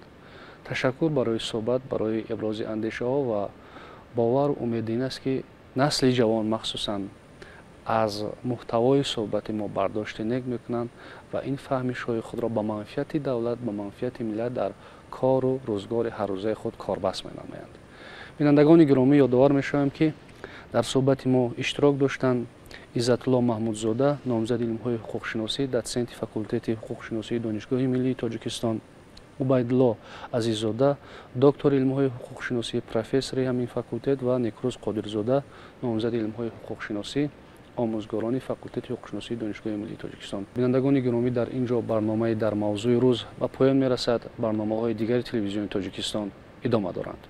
Ташаккур барои суҳбат, барои ибрози андешаҳо ва бовару умед ин аст, ки насли ҷавон махсусан аз муҳтавои суҳбати мо бардошти нек мекунанд ва ин фаҳмишҳои худро ба манфиати давлат, ба манфиати миллат дар кору рӯзгори ҳаррӯзаи худ корбаст менамоянд. Бинандагони гиромӣ, ёдовар мешавем, ки дар суҳбати мо иштирок доштанд Иззатулло Маҳмудзода, номзади илмҳои ҳуқуқшиносӣ, дотсенти факултети ҳуқуқшиносии Донишгоҳи миллии Тоҷикистон, Убайдулло Азиззода, доктори илмҳои ҳуқуқшиносӣ, профессори ҳамин факултет ва Некрӯз Қодирзода, номзади илмҳои ҳуқуқшиносӣ, омӯзгорони факултети ҳуқуқшиносии Донишгоҳи миллии Тоҷикистон. Бинандагони гиромӣ, дар ин ҷо барномаи «Дар мавзӯи рӯз» ба поён мерасад. Барномаҳои дигари Телевизиони Тоҷикистон идома доранд.